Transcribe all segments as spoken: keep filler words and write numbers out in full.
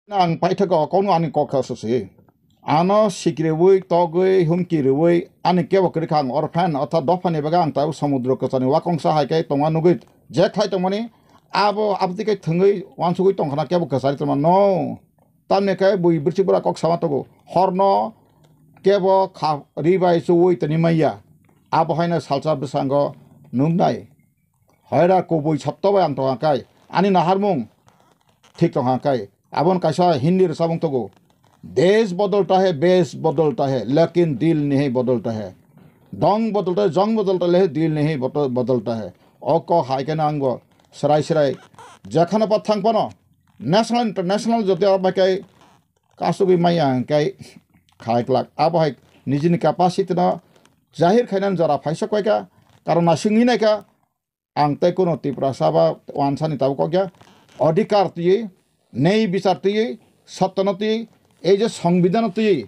Ang paithakgo kokno ani kok kha susi. Ano sikriwi, togwi, humki riwi, ani kebo kwrwi kha ang orphan, orthat dophani bagwi ang tabuk samudro kwchani wakongsa hai khe tongma nugwi je khlai tongmani, abo aboni khe thwngwi wansugwi tongkhana kebo kwchari tongma no. Tamni khe bui bwrwchik bwra kok sama tongo. Horno kebo kha ri bai chuwi tini maya. Abo haino salsa bwskango nuknai. Hoira kubui sotto bai ang tongkha kai. Ani naharmung thik tongkha kai. Abon kaisa Hindi rwchapmung tongo. Desh bodolta hai, besh bodolta hai, lekin dil nahi bodolta hai. Dong bodolta hai, jong bodolta hai, dil nahi bodol-, bodolta hai. O kok hai khe no ang bo srai srai jekhano pa thang phano national, international joto bai kai kasugwi maya hwnkhe khai glak. Abo hai nijini capacity no jahir khainani jora phaisa koikha, karon naisingwi naikha. Ang tei kuno Tiprasa ba wansani tabuk kokya, odhikar twiwi, nei bichar twiwi, sottono twiwi, ei je songbidano twiwi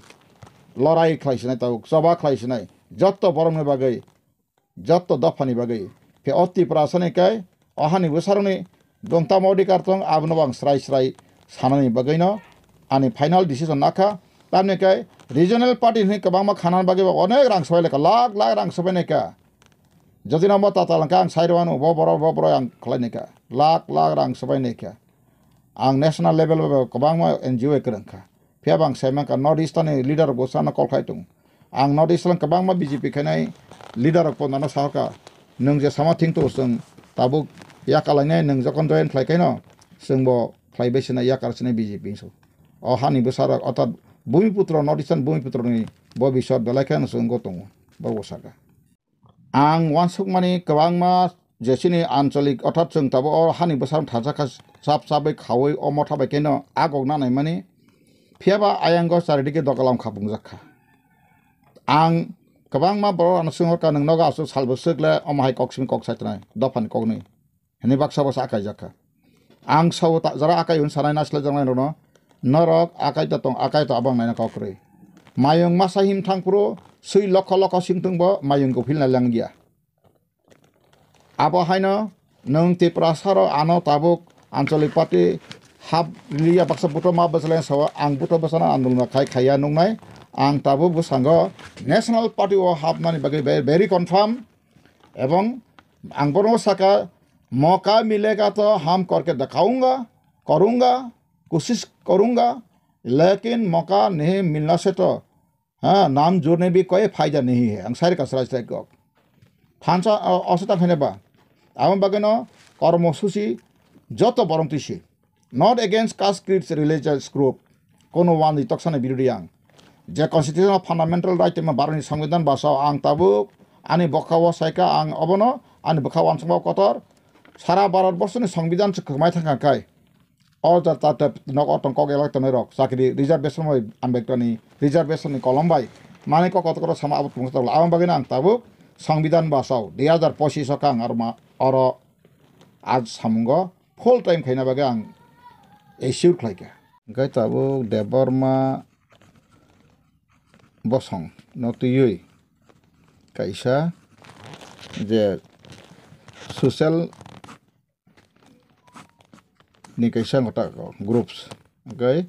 lorai khlai sinai tabuk, choba khlai sinai, jotto borokni bagwi, jotto dophani bagwi. Khe o Tiprasani kai, o hani bwsarokni bongtamo odhikar tong, abono bo ang srai srai sanani bagwino ani final decision nakha. Tamni kai regional party hwnwi kwbangma khanani bagwi bo onek rang sobai lekha, lakh lakh rang sobai naikha. Jodi no bo tatal hwnkhe ang sai rwano, bo borok, bo borok ang khlai naikha. Lakh lakh rang sobai naikha. Ang national level o kwbangma N G O kwrwng kha. Phiya bo ang sai mankha, North East ni leader rok bo chana call khai tongo. Ang North East o kwbangma B J P khainai leader rok pondano sahorkha, nwng je sama thing to chwng tabuk yakalainai, nwng jokhon join khlai khaino chwng bo khlai bai sinai, yakar sinai B J P hinwi. O hani bwsarok, orthat Bhumiputro, North Eastern Bhumiputro ni bo bisor belai khe chwng go tongo, bo bo sakha. Ang uansukmani kwbangma je chini ancholik orthat chwng tabuk o hani bwsarok thansa kha, chap chabwi khaui o motha bai kheno agok nanaimani, phiyaba ayango charidike dogalam khapungjak kha. Ang kwbangma borok ano swng horkha, nwng nogo aswk salbo swk le omo hai kok simi kok sai twnai, dophani koknwi. Hwnwi baksa baksa akaijak kha. Ang sao ta-, jora akai hwn sanai naisle jangnai rokno, norok akai ta tong, akai ta abang naina kok kwrwi. Mayung masa him thang phuru swi lokho lokho singtwng bo mayung kuphilna langya. Abo haino nwng Tiprasa rok ano tabuk ancholik party hap liya, baksa buto ma bwchalai sao, ang buto bwchana andolon khai khaiya nuknai. Ang tabuk bwskango national party o hapnani bagwi ve-, very confirm. Ebong ang bono saka, "Moka milega to ham karke dikhaunga, karunga, koshish karunga, lekin moka nahi milna se to, ha, naam jodne bhi koi fayda nahi hai." Ang sai rwkha srai srai kok. Thansa, o, osetang khaina ba. Aboni bagwino kormo susi joto borok twi si. Not against caste, creeds, religious group. Kono one ni toksani birodhi ang. Je constitution of fundamental right tei Bharatni Songbidan basao ang tabuk ani bwkha o saikha, ang obono ani bwkha uansukma kotor. Sara Bharat borsoni Songbidan se kwmai thangkha kai. O jata te nok o tong kok elak tongnai rok chakri reservation bai Ambedkar ni reservation ni kolom bai manwi kok kotor kotor sama abo tongsa tongla. Aboni bagwino ang tabuk Songbidan basao dui hazar pochis o kha ang aro ma oro a samungo full time khaina bagwi ang assure khlaikha. Hwnkhe tabuk Debbarma bosong no twiwi kaisa je social ni kaisa wngkha ta groups, hwnkhe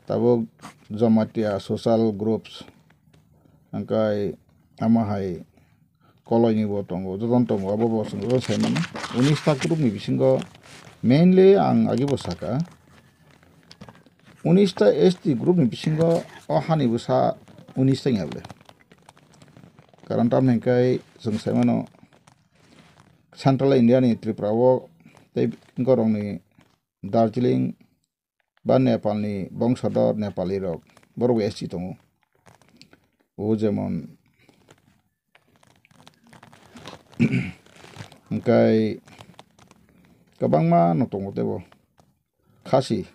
tabuk Jamatia social groups, hwnkhe amo hai Koloini bo tongo, jotono tongo, abo bo chwng jotono sai mano. Unis ta group ni bisingo mainly ang agi bo saka, unis ta S T group ni bisingo o hani bwsa unis ta wngya ble. Karon tamni hwnkhe chwng sai mano, Central India ni Tripura o tei borokni Darjeeling ba Nepal ni bongsodo Nepali rok, borok S T tongo. O jemon hwnkhe kwbangma no tongo teibo. Khasi,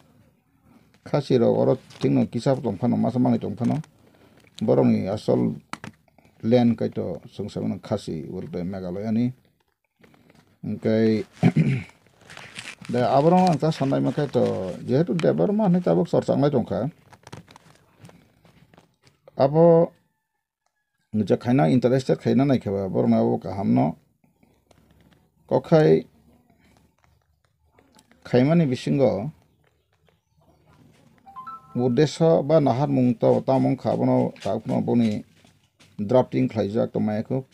Khasi rok oro thikno kisa tong phano, masa manwi tong phano. Borokni asol land kaito chwng sai mano Khasi, Meghalaya ni. Hwnkhe da aborok ang ta sanai ma khe to, jehetu Debbarma hinwi tabuk chorcha wnglai tongkha, abo je khaina interested khaina naikhe ba borokno abo kahamno kok khai khaimani bisingo uddesyo ba naharmung to tamo wngkha, abono tabukno boni drafting khlaijak tongmani kho.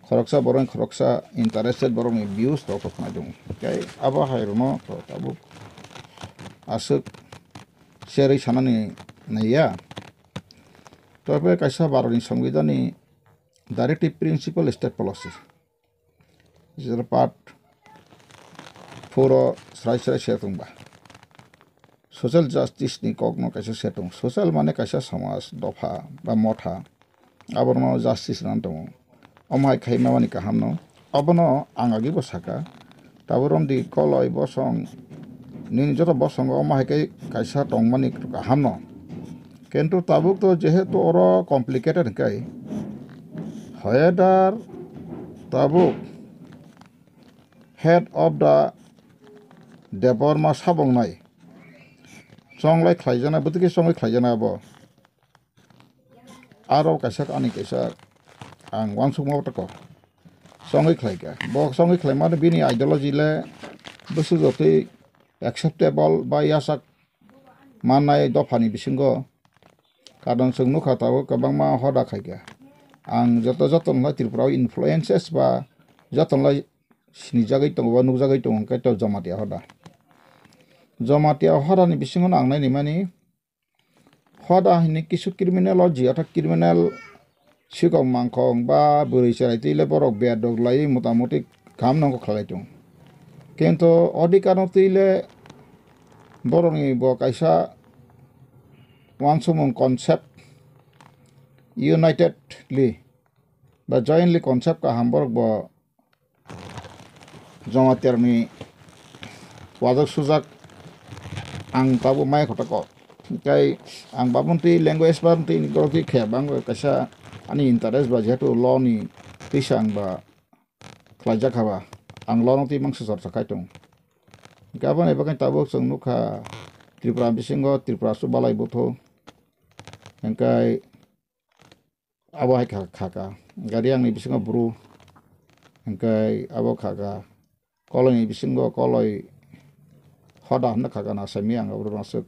Khoroksa borokni khoroksa interested borokni views rok to khwnai tongo. Tei abo hai rokno to tabuk aswk cherwi sanani naiya. Tobe kaisa Bharatni Songbidanni Directive Principle State Policy. Jera part four o srai srai se tongba. Social justice ni kokno kaisa se tong. Social mane kaisa samaj, dopha ba motha. Abono justice nan tongo. Omo hai khai mamani kaham no. Abono ang agi bo saka. Tabuk romdi koloi bosong. Nini joto bosongo omo hai kai kaisa tongmani kaham no. Kintu tabuk to jehetu oro complicated hwnkhe, hoyedar tabuk head of the Debbarma sabongnai chonglai khlaijaknai, bwtwkhe chongwi khlaijaknai abo. Aro kaisa ani kaisa ang uansukma tako chongwi khlaikha. Bo chongwi khlaimani bini ideology le bwswk jotwi acceptable ba yachak mannai dophani bisingo. Karon chwng nukha tabuk kwbangma hoda khaikha. Ang joto joto nukha Tripura o influences ba joto lai sinijagwi tongo ba nukjagwi tongo hwnkhe to Jamatia hoda. Jamatia hodani bisingo ang nainimani hoda hini kisu criminology, artha criminal sikok mangkhok ba bwrwi chwrai twi le borok berdok lai motamuti kaham nangkuk khlai tongo. Kintu odhikar no twi le borokni bo kaisa uansukmung concept unitedly ba jointly concept kaham borok bo Jamatia rokni wajak sujak ang tabuk maya kho tako. Tei ang babun twi language ba twi borok twi khe bang kaisa ani interest ba jehetu law ni twisa ang ba khlaijak kha ba ang law no twi mangsa chorcha khai tong. Hwnkhe aboni bagwi tabuk chwng nukha Tripura bisingo Tripura su balai buthu hwnkhe abo hai kha, kha ka. Gari ang ni bisingo bru. Hwnkhe abo kha ka. Koloi ni bisingo koloi hoda hwnna kha ka na simi ang abo rwswk.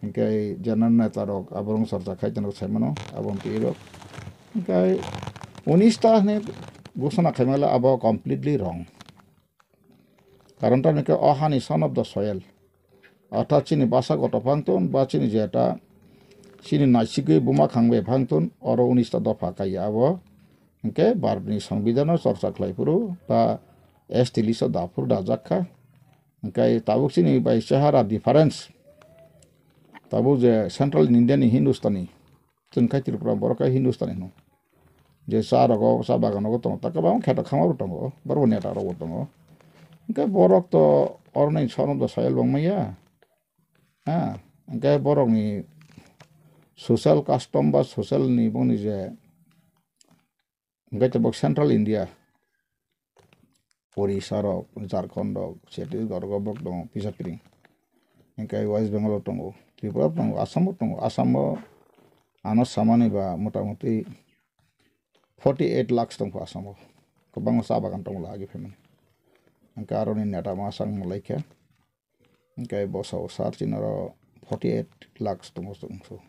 Hwnkhe general neta rok abo rwng chorcha khai tongo sai mano abo M P rok. Hwnkhe unis ta hwnwi ghoshona khai male abo completely wrong. Karon tamni khe o hani son of the soil. Orthat chini basa goto phang ton, ba chini jeta, chini naisigwi buma khang bai phang ton, oro unis ta dopha kaiya abo. Hwnkhe Bharatni Songbidan o chorcha khlai phuru, ba S T list o da phuru dajak kha. Hwnkhe tabuk chini bai chehara difference. Tabuk je Central India ni Hindustani, chwng khai Tripura, borok khai Hindustani hino. Je cha rogo, cha bagan rogo tongo, ta kwbangma kheto khama bo tongo, borok bo neta rok bo tongo. Hwnkhe borok to oroni sono do sayal bang maya. Ha, hwnkhe borokni social custom ba social ni bongni je, hwnkhe to bok Central India, Orissa rok, Jharkhand rok, Chhattisgarh rok bok tongo, kisa pring. Hwnkhe West Bengal o tongo, Tripura o tongo, Assam o tongo, Assam o ano samani ba motamuti forty eight lakhs tongkha Assam o. Kwbangma cha bagan tongo lagi phaimani. Hwnkhe aroni neta ma chang malaikha. Hwnkhe bwsa o sar chini oro forty eight lakhs tongo chwngso.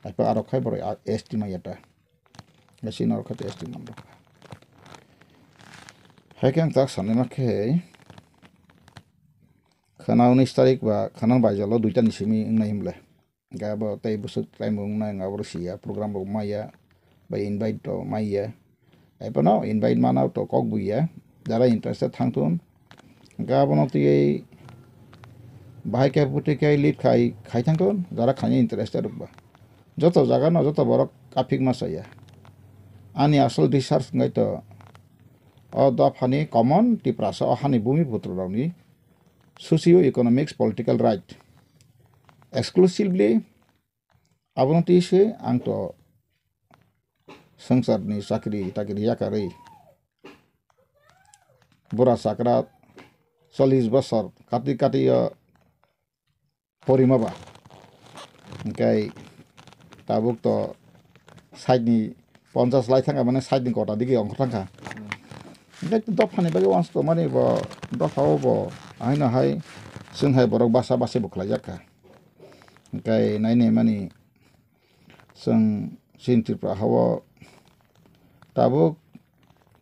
Haiphano aro khai borok a-, S T manya ta. Chini oro khai S T man rok. Hai khe ang tak sanai ma khe khana unis tarik ba khana baijalo duita ni simi wngnai hwnle. Hwnkhe abo tei bwswk tei mung nang abo siya program rok maya bai invite to maya. Ebono invite mana to kok buya jara interested thangthun. Hwnkhe abono twiwi bahai khe bwtwi khe lead khai khai thangthun jara khaina interested rok ba. Joto jaga no joto borok kaphik ma saya. Ani asol research wngkha to o dophani common Tiprasa o hani bumi putro rokni socio economics political right exclusively abono twi se ang to swngcharni chakri takri yakarwi bura chakra chollish bosor kati kati o porima ba hwnkhe tabuk to side ni ponchas lai thangkha mane side ni kota digi ongkhor thangkha hwnkhe dophani bagwi uansuk tongmani bo dopha o bo ahino hai chwng hai borok basa basi bo khlaijak kha. Hwnkhe nainai mani chwng chini Tripura hao tabuk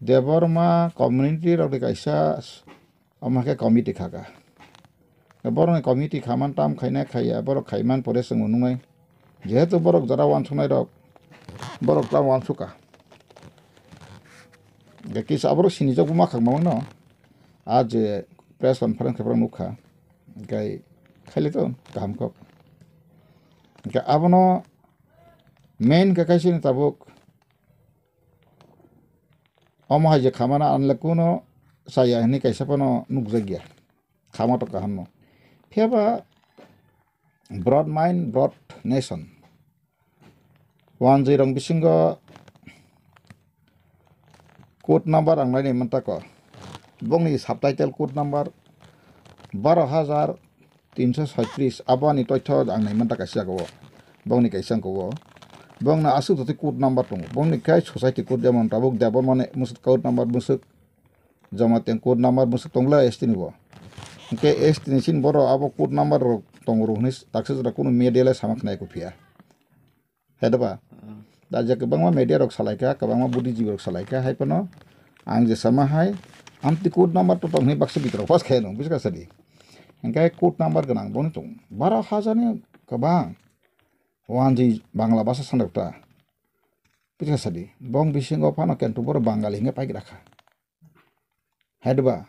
Debbarma community rokni kaisa omo khe committee khaka. Borokni committee khaman tam khaina khaiya, borok khaiman pore chwng nuknai. Jehetu borok jora uansuknai rok, borok ta uansukha. Hwnkhe kisa aborok sinijak buma khak mamang no. A je press conference khe borok nukha. Hwnkhe khaile to kaham kok. Hwnkhe abono main khe kaisa ni tabuk omo hai je khamana anle kuno chaya hinwi kaisa phano nukjakya. Khama to kaham no. Phiya ba broad mind, broad nation. Wanjwi rong bisingo code number ang nainai mantako. Bongni subtitle code number baro hajar tinso soitris, aboni toitho ang nai mantaka siya ko. Bongni kaisa ko. Bongna asuk jotoi code number tongo. Bongni kai society code jemon tabuk Debbarma ni musuk code number musuk. Jamatia code number musuk tongla S T ni bo. Hwnkhe S T ni sin boro abo code number rok tongo rok hinwi taksa jora kunu media le sama khnai ko phiya. Hai da ba? Da je kwbangma media rok salai kha, kwbangma buddhijibi rok salai kha, hai phano ang je sama hai amtwi code number to tong hinwi baksa bitrok pass khai no, buji kha sadi. Hwnkhe code number gwnang boni tong. Baro hajar ni kwbang. Wanjwi Bangla basa sanrok ta. Buji kha sadi. Bong bisingo phano kentu boro Bangali hinwi paigwra kha. Hai da ba?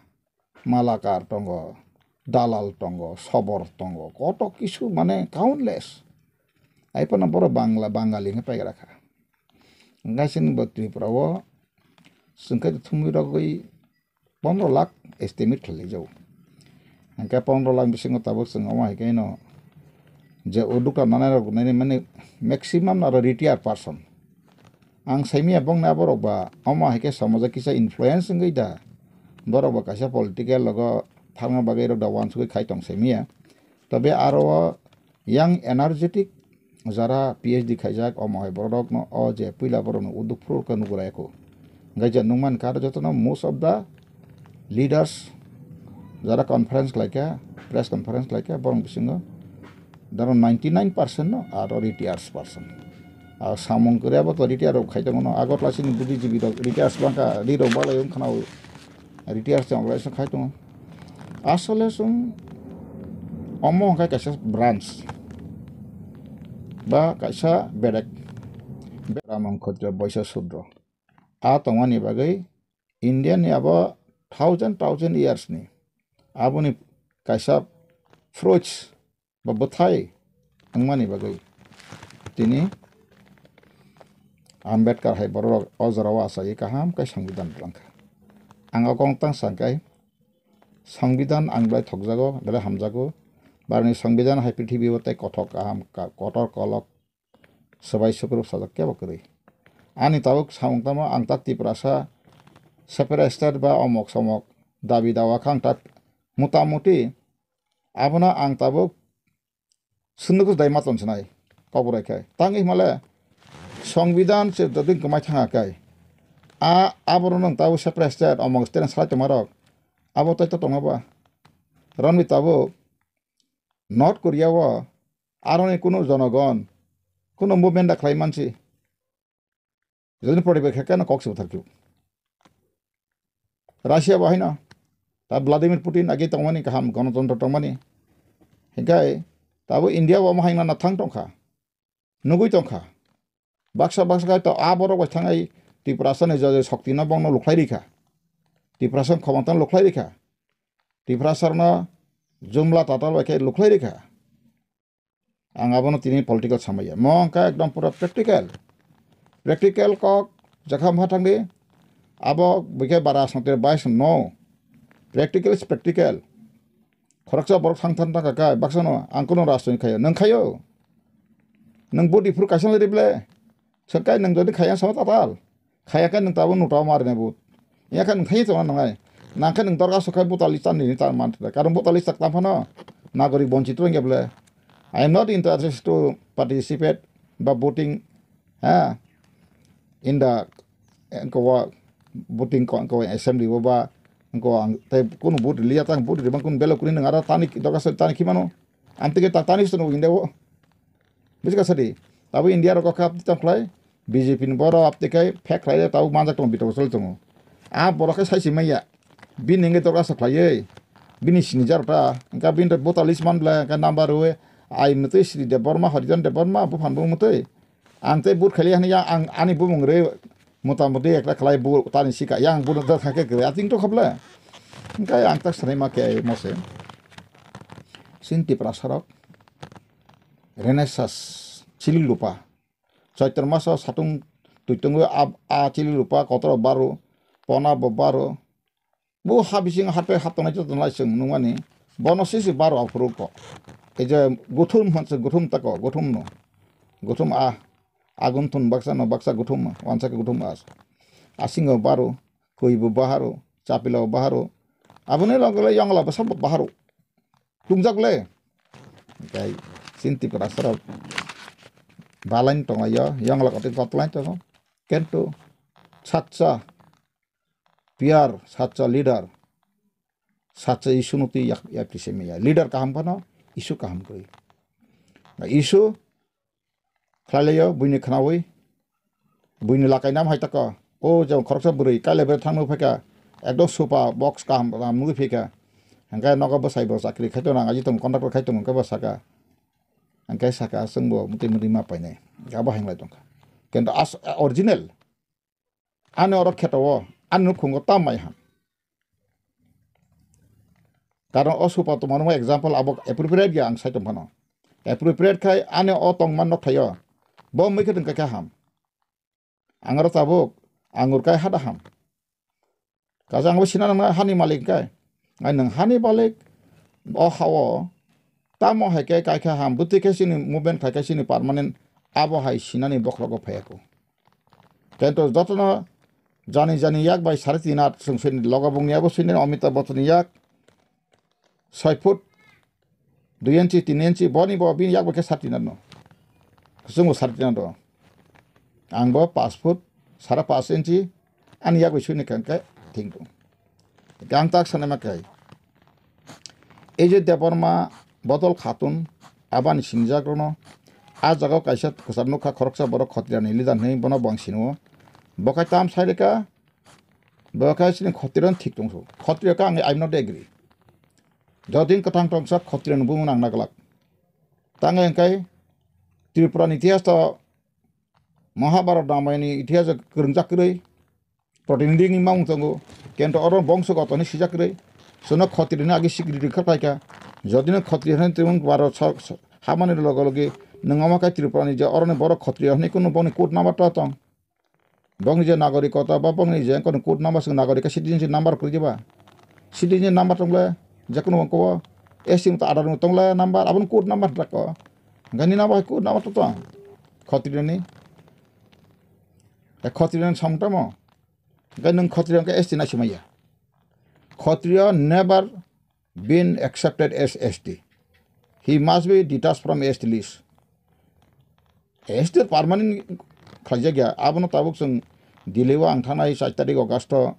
Malakar tongo, dalal tongo, sobor tongo, koto kisu mane countless. Hai phano boro Bangla, Bangali hinwi paigwra kha. Hwnkhe chini bo Tripura o chwng khe thumwi rogwi pondro lakh estimate khlai jago. Hwnkhe pondro lakh bisingo tabuk chwng omo hai khe no je uddokta nanai rok nini mani maximum aro retired person. Ang saimanya bongni aborok ba omo hai khe somojo kisa influence wngwi da. Borok ba kaisa political logo thangna bagwi rok da uansugwi khai tong saimanya. Tobe aro o yang energetic jara P H D khaijak omo hai borok no o je puila borok no udduk phuru khe nugo raya kho. Hwnkhe je nukman kha aro jotono most of the leaders jara conference khlaikha, press conference khlaikha, borok bisingo daro ninety nine percent no aro retired person. Aro samung kwrwi abo to retired rok khai tongo no, Agartala sini buddhijibi rok retired bangkha, ri rok balai wng khna o, retired se organization khai tongo. Asole chwng omo hwnkhe kaisa branch ba kaisa bedek, Brahman, Kshatriya, Vaishya, Shudra. A tongmani bagwi India ni abo thousand thousand years ni aboni kaisa fruits ba bwthai wngmani bagwi tini Ambedkar hai borok o jorao achaiwi kaham khe songbidan rwlangkha. Ang o kong tang sangkhe songbidan ang belai thokjago, belai hamjago. Baroni songbidan hai prithibi o tei kothok kaham ka-, kotor kolok swbai sukrub sajak kebo kwrwi. Ani tabuk samung tamo ang ta Tiprasa separate state ba omok somok dabi dawa kha ang ta mutamuti abono ang tabuk swnwk dai ma tong sinai kok bai khe. Tang himale songbidan se jodi kwmai thanga khe a aborok nwng tabuk separate state omok state salai tongmarok abo tei to tongma ba. Romwi tabuk North Korea o aroni kunu jonogon kunu movement da khlai mansi. Jodi protibek khe keno kok se bwthar khe. Russia bo haino ta Vladimir Putin agi tongmani kaham gonotontro tongmani. Hinkhe tabo India bo omo haino na thang tongkha. Nugui tongkha. Baksa baksa khai to a borok bai thangai Tiprasa ni jodi shokti no bongno lukhlai rikha. Tiprasa khomota no lukhlai rikha. Tiprasa no jumla tatal bai khe lukhlai rikha. Ang abono tini political samaya. Mo wngkha ekdom pura practical. Practical kok jakha ma thangdi. Abo bikhe bara songtir bais no. Practical is practical. Khoroksa borok thang thang thang kha baksa no ang kuno rajniti khayo. Nang khayo. Nang budi phuru kaisa lai rible. Sakai nang jodi khaya sama tatal. Khaya khe nwng tabuk nukta o ma rwnai but. Yakhe nwng thaiwi tongna nangnai. Nangkhe nwng dorkar sokhe voter list chan nini ta man thai. Karon voter list chak tang phano nagorik bonchit wngya bwle. I am not interested to participate ba voting, ha, in the, engko wa voting ko, engko assembly bo ba, engko ang tei kunu vote liya tang vote ribang kunu belo kuni nwng ara tani dorkar tani khimano. Amtike ta tani sunu India o. Buji kha sadi. Tabo India rok kha abdi tong khlai, B J P ni borok abdi khai phek khlai tabo manjak tong bitong sal tongo. A borok khe sai si maya. Bini nge dorkar sa khlai, bini sini jar ta. Engka bini voter list man bla engka number we. Ai mutui Sri Debbarma, Harijan Debbarma, buphan bo mutui. Ang tei vote khaili hani yang ang ani bumung re motamuti ekla khlai bu tani sika yang bu da thake kre ating to khabla. Engkai ang tak sanai ma ke mose. Sin Tiprasa rok Renaissance chili lupa. Choitro maso satung tuitungo a chili lupa kotoro baro pona bo baro. Bo ha bising harpe hap tongnai joto nai chwng nungmani. Bono sisi baro aphuru ko. Ei je guthum hwn se guthum tako, guthum no. Guthum a, agun thun baksa no baksa guthum, wansa ke guthum as. Asingo baro, koi bo baharo, chapila baharo. Aboni loge loge yongla bwsa bo baharo. Tungjak le. Kai sin Tiprasa rok balain tongo yo, yongla kote kotlain tongo. Kento satsa pure, satsa leader, satsa issue no twi yak, yak twi se maya. Leader kaham phano issue kaham kwrwi. Issue khlailaio buini khnaui, buini lakai nam hai tako. O je khoroksa bwrwi kailai bai thangno phaikha, ekdom sopa box kaham ram nugui phaikha. Hingke nogo bwsai bo chakri khai tongo, aji tongo contractor khai tongo, hingke bo saka. Hingke saka chwngbo mwtwi mwtwi ma painai. Abo hinglai tongkha. Kintu as, original. Ani oro kheto o, ani nukhungo tam mai ham. Karon o sopa tongmani example abo appropriate ya ang sai tongphano. Appropriate khai ani o tongman nok thaio. Bo mui khe tongkha khe ham. Ang oro tabuk, ang urkai hada ham. Kaisa ang bo sinana nang hani malik kai. Ai nang hani malik o hao tamo hai khe kaikha ham, bwtwi khe chini movement khai khe chini permanent abo hai sinani bokhrogo phaiya ko. Kento jotono jani jani yak bai sari tin at chwng sini logo bungni abo sini Amitabh Bachchan ni yak soi foot dui inchi, tin inchi, boni bo bini yak bai khe sari tin at no. Chwngbo sari tin at do. Ang bo paanch foot, sara paanch inchi, ani yak bai sui ni khe thing tong. Gang tak sanai ma khe. Ei je Debbarma, Bodol Khatun, abani sinijak rono, a jaga o kaisa kwchar nukha khoroksa borok Khotriya ni leader hinwi bono bo ang sino. Bo khai tam sai reka, bo khai chini Khotriya no thik tong so. Khotriya khe ang, I am not agree. Jodin kwthang tongsa Khotriya ni bumung nang naglak. Tang hingkai Tripura ni itihas to Mahabharat Ramayana ni itihas kwrwngjak kwrwi. Protinidhi ni mamung tongo, kento oro bongso goto hinwi sijak kwrwi. Sono khotri hinwi agi sikri rikha paikha. Jodi no khotri hinwi tongmung baro sa-, sa-, hamani loge loge nwng omo khe Tripura ni je oro ni borok khotri hinwi kunu bongni code number to tong. Bongni je nagorik kota ba bongni je kono code number swng nagorik khe citizenship number kwrwi diba. Citizenship number tong le je kono bongko S T motong Aadhaar motong le number abono code number hinwi ko. Gani number hai code number to tong. Khotri ni. E khotri ni samung tamo. Hingke nwng Khotriya hingke S T naisingmaya. Khotriya never been accepted as S T. He must be detached from S T list. S T permanent khlaijak ya. Abono tabuk chwng Delhi o ang thangnai char tarik August o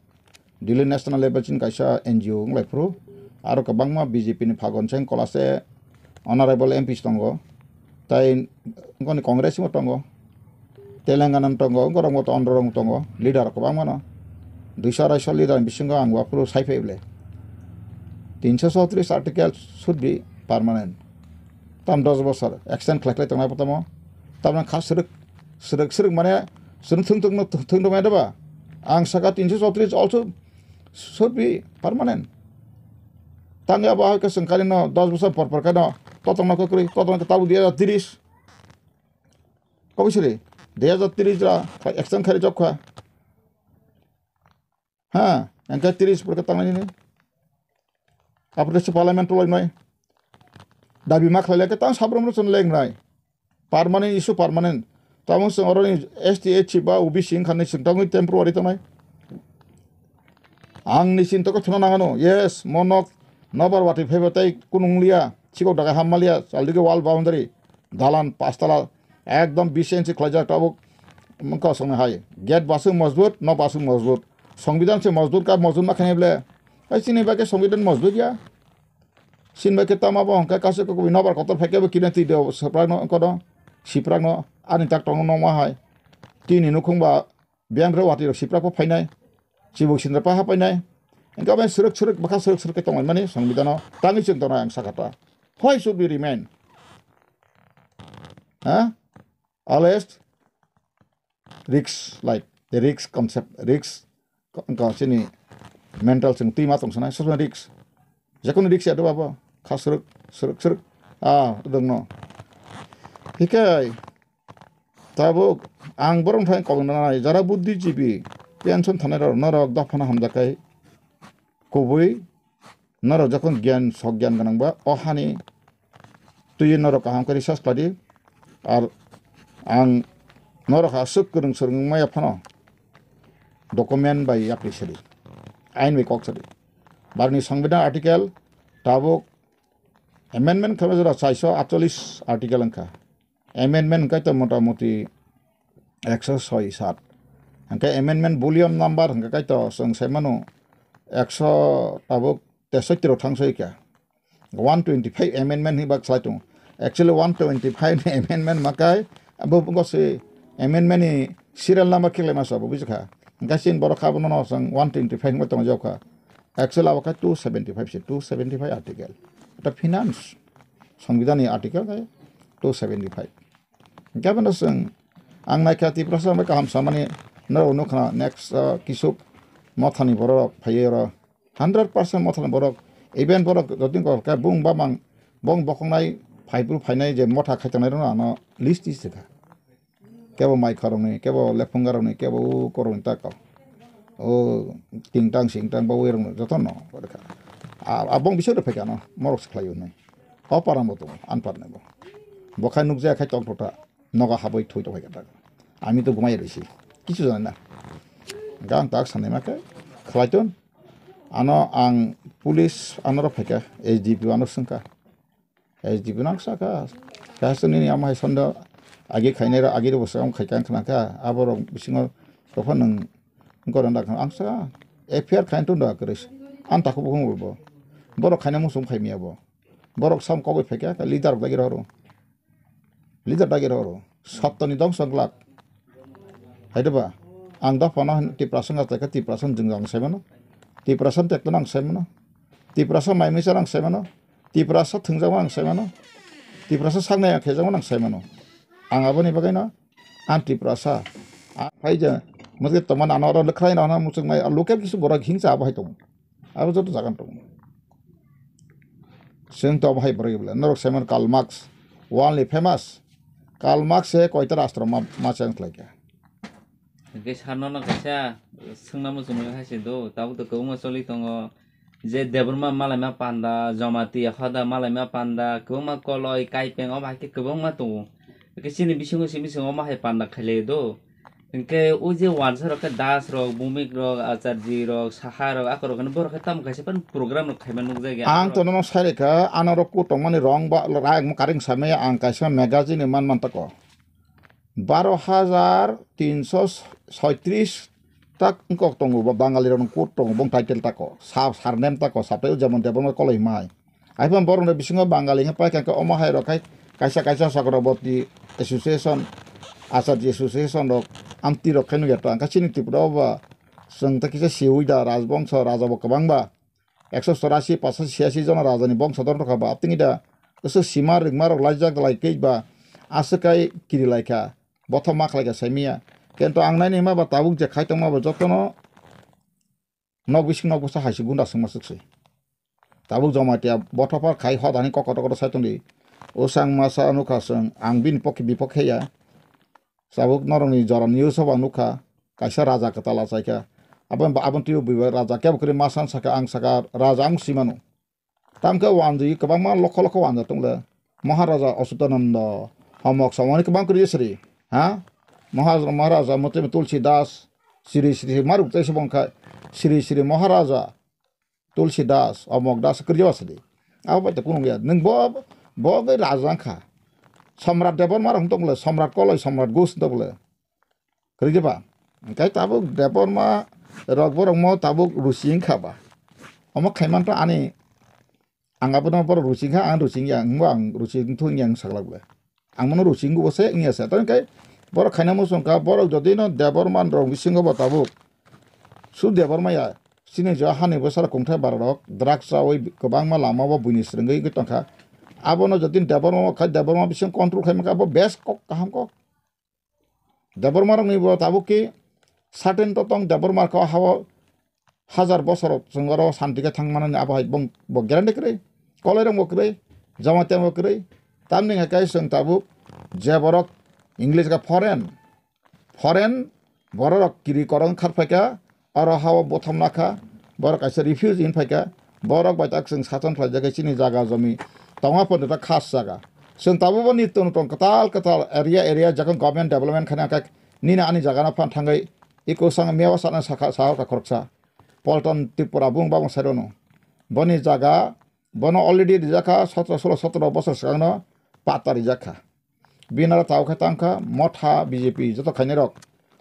Delhi national level chini kaisa N G O wng lai phuru. Aro kwbangma B J P ni Phagon Singh Kolase, Honorable M Ps tongo, tai wngkoni Congress bo tongo, Telangana tongo, wngkorokbo to, ondorok tongo, leader kwbangmano. Duiso araisho leader ni bisingo ang waphuru sai phai bwle. Tinsho chowtris article should be permanent. Tam dos bosor extend khlai khlai tongnai bo tamo. Tamni kha swrwk, swrwk, swrwk mane swrwk thwng thwng thwng thwng thwng ba? Ang saka tinsho chowtris also should be permanent. Tangya bo hai khe chwng kali no dos bosor por por khe no totong no kwkrwi, totong khe tabuk dui hajar tiris. Kobisiri dui hajar tiris ra extend khairi jok kha. Ha, engkhe tiris por khe tangnai nini. Apre se parliament tolai nai. Dabi ma khlai khe tang sabrom ro chon leng nai. Permanent issue permanent. Tamo chwng oroni S T, S C ba O B C wngkha ni chwng tangwi temporary tongnai. Ang ni chinta khe thuna nangano. Yes, mo nok nobar watwi phaiba tei kunung liya. Chikok daga hamma liya. Chaldi khe wall boundary. Dalan pastala. Ekdom bish inchi khlaijak tabuk. Mungka songni hai. Gate basuk mojbut, nok basuk mojbut. Songbidan se mojbut ka mojbut ma khainai ble. Hai chini bagwi songbidan mojbut ya. Sin bai khe tama bo hwnkhe kaisa kokwi nobar kotor phai khe bo kina twi de swprak no kono. Siprakno ani tak tongo nongma hai. Tini nukhung ba biyang rok watwi rok siprak pho phainai. Chibuk sindra paha painai. Engka bai srwk srwk bwkha srwk srwk khe tongmani songbidan o tangwi chwng tongnai ang sakha ta. Why should we remain? Ha? Always risk, like the risk concept, risk ko-, ko-, chini mental chwng twi ma tong sanai, sob risk. Jekono risk ya doba bo, kha srwk, srwk, srwk. Ah, dong no. Hikai, tabuk, ang borok thai kok nanai, jara buddhijibi, pension thanai rok, norok dophano hamjakai, kubui, norok jokon gyan, sok gyan gwnang ba, o hani twi norok kaham khe research khlai di. Ar ang norok aswk kwrwng swrwng maya phano document bai yapri sadi, ain bai kok sadi. Barni Songbidan article tabuk amendment khlai jora chaiso atchollis article wngkha. Amendment hwnkhe to motamoti ekso soi sat. Hwnkhe amendment volume number hwnkhe kaitor chwng sai mano ekso tabuk tesotti rok thang soi kha. One twenty five amendment hinwi bak khlai tongo. Actually, one twenty five ni amendment makai, abo wngkha se amendment ni serial number khe laima sabo, buji kha. Hwnkhe chini borok kha abono no chwng one twenty five hinwi tongo jok kha. Actually, abo kha two seventy five se, two seventy five article. Eta finance, Songbidan ni article khe two seventy five. Hwnkhe abono chwng, ang naikha Tiprasa bai kaham samani norok nukha next, uh, kisuk mothani borok phaiwi oro hundred percent mothani borok, even borok jotoni kok khe bung bamang bong bokhoknai phaiphru phainai je motha khaitongnai rokno ano list twi swkha. Kebo mai khoroknwi, kebo lephunga rokni, kebo u korokni ta kok. O tingtang singtang ba ui rokno jotono kha. A, a bong bising rok phaikha ano morok swkhlai hwnwi. O parang bo tongo, anpar ni bo. Bo khai nukjaya khai tongthok ta. Nogo habwi thwi tongphai kha ta. Ami to gumai rwisi. Kichu jana na. Gang tak sanai ma khe khlai ton. Ano ang police ano rok phaikha, S D P O ano swngkha. S D P O nang saka. Kaisa nini ama hai sondo agi khainai rok agi rok bwswk ang khai kha khna kha. Abo rok bisingo topha nwng goranda khna ang saka. F I R khain tun da kwrwi. Ang takhuk bukhung bo. Borok khaina muchung khai miya bo. Borok sam kogwi phaikha, leader rok dagi rok. Leader dagi rok. Sotto ni dongso glak. Hai de ba? Ang dophano hin Tiprasa wng atai kha, Tiprasa jwngjal ang sai mano. Tiprasa tekto ang sai mano. Tiprasa mai misa ang sai mano. Tiprasa thwngjak ang sai mano. Tiprasa saknai ang khejak ang sai mano. Ang aboni bagwi no ang Tiprasa. Ang phai je mujhe toman ano oro lwkhrai no hana muchung nai local kisu borok hingsa abo hai tongo. Abo joto jaga tongo. Chwng to abo hai borok bole norok sai mano Karl Marx, world ni famous. Karl Marx se koita rastro ma, ma cheng khlai kha. Hwnkhe sir nono kaisa swngna muchungmani hai se do, tabuk to kwbangma choli tongo, je Debbarma malaima panda, Jamatia hoda malaima panda, kwbangma Koloi, Kaipeng, omo hai khe kwbangma tongo. Hwnkhe chini bisingo simi simi omo hai panda khailai do. Hwnkhe o je wansa rok khe Das rok, Bhumik rok, Acharji rok, Saha rok, akorok hwnwi borok khe tamo kaisa phano program rok khaima nukjagya. Ang to nono sai rikha, ano rok kutongmani rong ba rayakma karing samaya ang kaisa magazine ni man man tako. Baro hajar tinso soitris tak wngkok tongo, bo Bangali rokni code tongo, bong title tako, sa-, surname tako, sapai o jemon Debbarma Koloi hwnmai. Aphano borokni bisingo Bangali wngkha paikha khe omo hai rok khai kaisa kaisa Chakraborty Association, Acharya Association rok, amtwi rok khai nukya ta, wngkha chini Tripura o ba chwng ta kisa siwi da rajbongso raja bo kwbang ba. Ekso chorasi, pachashi, chiyasi jona rajani bongso dor rokha ba, abtwngwi da aswk sima rwngma rok laijak lai khe ba aswk kai kiri lai kha, bothop ma khlai kha saimanya. Kento ang naini hwnma ba tabuk je khai tongma bo jotono nok bising nok bwsa hai se gunda swngma swk se. Tabuk Jamatia bothopar khai hodani kok kotor kotor sai tongdi. O chang masa nukha chwng, ang bini pokhe bipokhe ya. Tabuk norokni jora news o bo ang nukha, kaisa raja kwtal achaikha. Abo, aboni twibo buibai raja kebo kwrwi ma san sakha, ang sakha, raja ang si mano. Tamkhe wanjwi kwbangma lokho lokho wanja tongle. Maharaja Achutananda, Homok Somoni kwbang kwrwi sri. Ha? Maharaja, Maharaja Motemi Tulsi Das, Sri Sri Maruk tei se bongkha Sri Sri Maharaja Tulsi Das, Omok Das kwrwi ba sadi. Abo bai to kunung ya. Nwng bo, bo bai raja wngkha. Samrat Debbarma rok tong le, Samrat Koloi, Samrat Gus tong le. Kwrwi ba? Hwnkhe tabuk Debbarma rok borok mo tabuk ruchi wngkha ba. Omo khaiman to ani ang abono borok ruchi wngkha, ang ruchi wngya, ang bo ang ruchi wngthung wngya wng saklak le. Ang mano ruching bo se wngya se. Tei khe borok khaina muchung kha, borok jodi no Debbarma rok bisingo bo tabuk. Su Debbarma ya, chini jo hani bwsarok kungthai bararok, drugs chawi kwbangma lama bo buini swrwngwi wngwi tongkha. Abono jodi Debbarma khai, Debbarma bising control khai mankha, abo best kok, kaham kok. Debbarma rokni bo tabuk ki certain to tong, Debbarma kho hao hajar bosor chwng oro santi khe thang manani abo hai bong bo guarantee kwrwi, kolai rok bo kwrwi, Jamatia bo kwrwi. Tamni hwnkhe chwng tabuk je borok English kha foreign, foreign borok rok kiri korong kharphaikha, oro hao botham nakha, borok kaisa refugee hin phaikha, borok bai tak chwng sason khlaijak chini jaga jomi tongma pon ta khas jaga. Chwng tabuk bo ni tong tong kwtal kwtal area area jakon government development khaina khe nini ani jaga no phan thangwi iko sang mewa sana sakha sahor ka khoroksa. Polton Tripura bung babung sarono. Boni jaga, bono already rijak kha, sotro, solo, sotro bosor swkangno patta rijak kha. Bini aro tao khe tang kha, motha B J P joto khainai rok.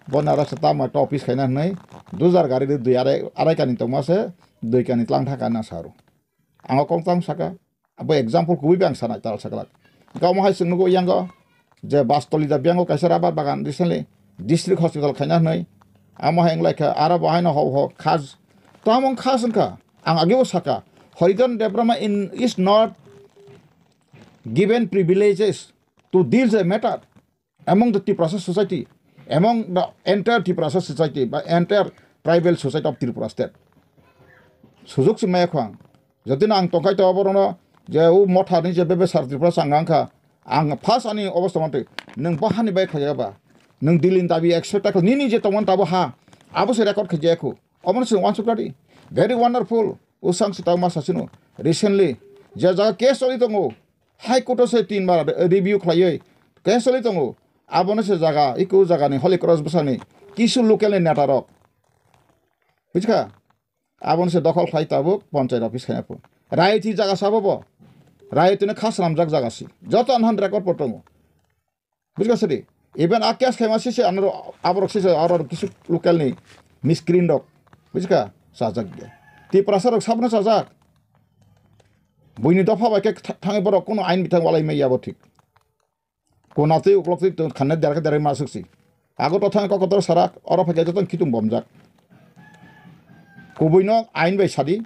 Boni aro se tamo ekta office khaina hwnwi, dujar gari ri dui arai, arai kani tongma se, dui kani tlang thang kani saro. Ang o kok tang saka, abo example kubui bai ang sanai tal saklak. Hwnkhe omo hai chwng nugo yango, je Bastoli da biyango kaisa rubber bagan recently district hospital khaina hwnwi. Amo hai wnglaikha, aro bo haino ho ho khaj. Tamo wng khaj wngkha. Ang ageo saka, Haridan Debbarma in, is not given privileges to deal the matter among the Tiprasa society, among the entire Tiprasa society, ba entire tribal society of Tripura state. Sujuk se maya khwang. Jodi na ang tongkhai to oborokno je u motha ni je bebe sar Tripura chang ang kha, ang first ani obostha mantwi nwng bo hani bai khlaiya ba, nwng Delhi ni dabi expect khlai nini je tongmani tabo ha, abo se record khaijaya khu. Omono chwng uansuk radi. Very wonderful. Usang se tangma sasino. Recently, je jaga case choli tongo, High Court o se tin bar review khlaiwi case choli tongo. Abono se jaga, iko jagani Holy Cross bwsani kisu local ni neta rok. Bujikha? Abono se dokhol khlai tabuk panchayat office khaina pho. Raiti jaga sabo bo. Raiti no khas ramjak jaga si. Joto anhan record po tongo. Bujikha sadi? Even a case khaima sise anoro aborok sise aro kisu local ni miscreant rok. Bujikha? Sajak de. Tiprasa rok sabno sajak. Buini dopha bai khe tha-, thangwi borok kuno ain bithang walai maya bo thik. Kona twi uklok twi tong khanne derkhe derkhe ma suk si. Ago to thang kok kotor sarak, oro phaikhe joto khitung bomjak. Kubui no ain bai sadi,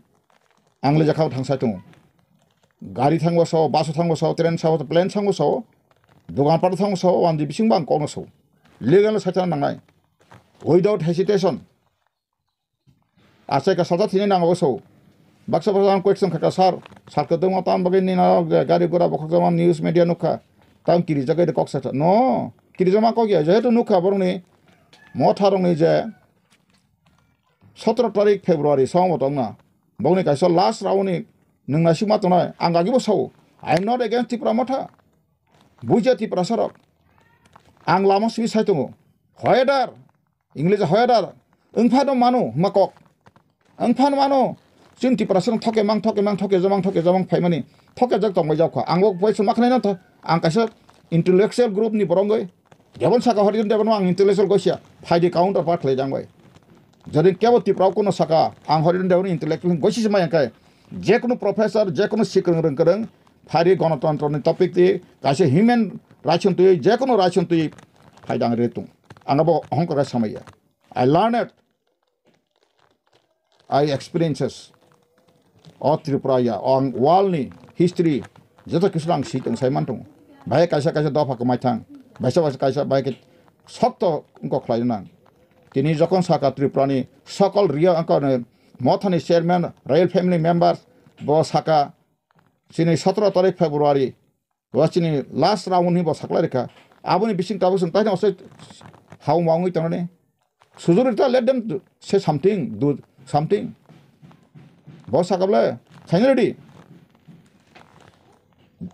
ang le jakha thang sai tongo. Gari thango sao, bus thango sao, train sao, plane thango sao, dogan pat thango sao, wandi bising bang kok no sao. Legal no sai thang nangnai. Without hesitation. Achai ka salsa thini nango so. Baksa baksa ang question khaka sir. Sir ko dongma tam bagwi ni na gari gura bokhok jama news media nukha. Tam kiri jagai de kok sa. No. Kiri jama kok ya. Jehetu nukha borok ni motha rok ni je sotro tarik February song bo tongna. Bokni kaisa last round ni nung na sima tongnai. Ang agi bo sao. I am not against Tipra motha. Buja Tipra sarok. Ang lama simi sai tongo. Hoyadar. English hoyadar. Wngphano mano, hwnkhe kok. Wngphano mano. Chini Tiprasa no thoke mang, thoke mang, thoke jamang, thoke jamang phaimani. Thoke jak tongbai jak kha. Ang bo poisa ma khnai na tho. Ang kaisa intellectual group ni borok wngwi. Jabon saka Harijan Devan ang intellectual gosia. Phaidi counter part khlai jang bai. Jodi kebo Tipra kuno saka ang Harijan Devan intellectual gosi se mai angkai. Je kono professor, je kono sikrwng rwng kwrwng, phari gonotontro ni topic ti, kaisa human rights twi, je kono rights twi, phaidang re tung. Ang abo hongkor samaya. I learned, I experiences. O Tripura ya, o ang world ni history, joto kisu ang si tong sai man tongo. Bai kaisa kaisa dopha kwmai thang, baisa baisa kaisa bai khe sokto wngkok khlai nang. Tini jokon saka Tripura ni sokol ria wngkha ne mothani chairman, royal family members, bo saka chini sotoro tarik February, bo chini last round ni bo saklai rikha. Aboni bising tabuk chwng taino se hao ma wngwi tongnani. Sujuri ta let them do, say something, do something. Bo sakable, khaina ready.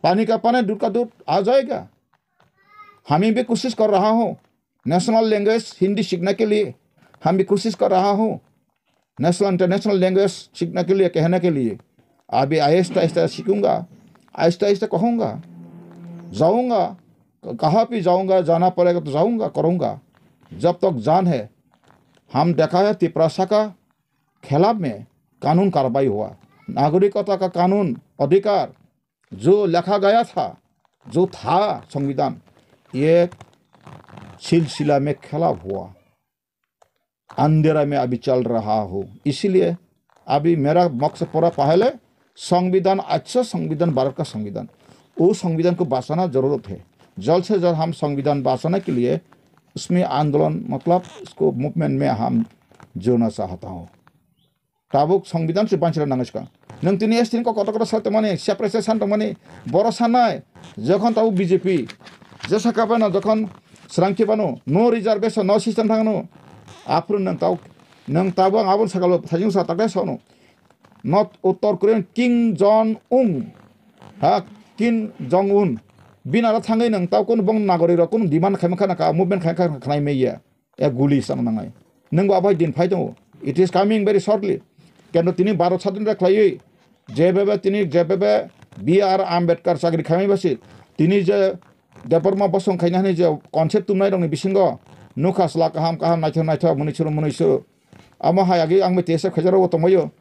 पानी का पानी, दूध का दूध आ जाएगा। हम भी कोशिश कर रहा हूँ, नेशनल लैंग्वेज हिंदी सीखने के लिए हम भी कोशिश कर रहा हूँ, नेशनल इंटरनेशनल लैंग्वेज सीखने के लिए, कहने के लिए। अभी आहिस्ता आहिस्ता सीखूंगा, आहिस्ता आहिस्ता कहूँगा, जाऊँगा, कहाँ भी जाऊँगा, जाना पड़ेगा तो जाऊँगा, करूँगा। जब तक जान है, हम देखा है तिपरासा का खिलाफ में कानून कार्रवाई हुआ, नागरिकता का कानून अधिकार जो लिखा गया था, जो था संविधान, ये सिलसिला में खिलाफ हुआ। अंधेरा में अभी चल रहा हूँ, इसीलिए अभी मेरा मकसद पूरा पहले संविधान, अच्छा संविधान, भारत का संविधान, वो संविधान को बचाना जरूरत है। जल्द से जल्द हम संविधान बचाने के लिए उसमें आंदोलन, मतलब उसको मूवमेंट में हम जुड़ना चाहता हूँ। Tabuk संविधान se banchira nangwi swkang. Nwng tini S T ni kok kotor kotor sa tongmani, separate se san tongmani, boro sanai, jokhon tabuk B J P, jesa kabano jokhon srangkhe bano, no reservation, no system thangno, aphuru nwng tabuk, nwng tabuk ang aboni sakalo sajung sa takle sono. North Uttor Korean Kim Jong Un, ha, Kim Jong Un, binaro thangwi nwng tabuk kunu bong nagori rok kunu demand khaima khana ka, movement khaima khana khanai maya. Ya guli chana nangnai. Nwng bo abai din phai tongo. It is coming very shortly. Kendo tini Bharat sadhina khlaiwi jebebe tini jebebe B R Ambedkar chakri khaimani basi tini je Debbarma bosong khaina hwnwi je concept tumnai rokni bisingo nukha chwla kaham kaham naithok naithok mwnwi suru mwnwi suru. Amo hai agi ang bai T S F khaijak rokbo tongbaio.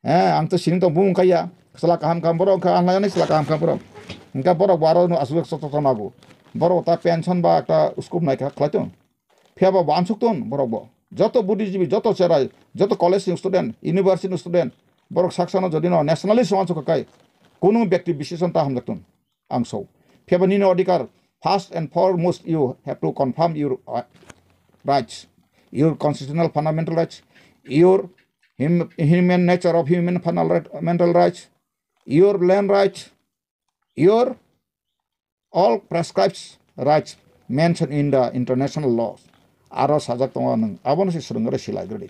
Eh, ang to sining tong bumung kaya. Chwla kaham kaham borok wngkha, ang lainani chwla kaham kaham borok. Wngkha borok bo aro no aswk sok sok nago. Borok ta pension ba ekta scope nai kha khlai tong. Phiya ba wansuk tong borok bo. Joto buddhijibi, joto cherai, joto college ni student, university ni student, borok saksano jodi no nationalist wansuk kha kai, kunu bekti biseshan ta hamjak tong. Ang so. Phiya ba nini odhikar, first and foremost, you have to confirm your, uh, rights, your constitutional fundamental rights, your hum-, human nature of human fundamental rights, your land rights, your all prescribed rights mentioned in the international laws. Aro sajak tongo nwng. Abono se swrwngre, silaigredi.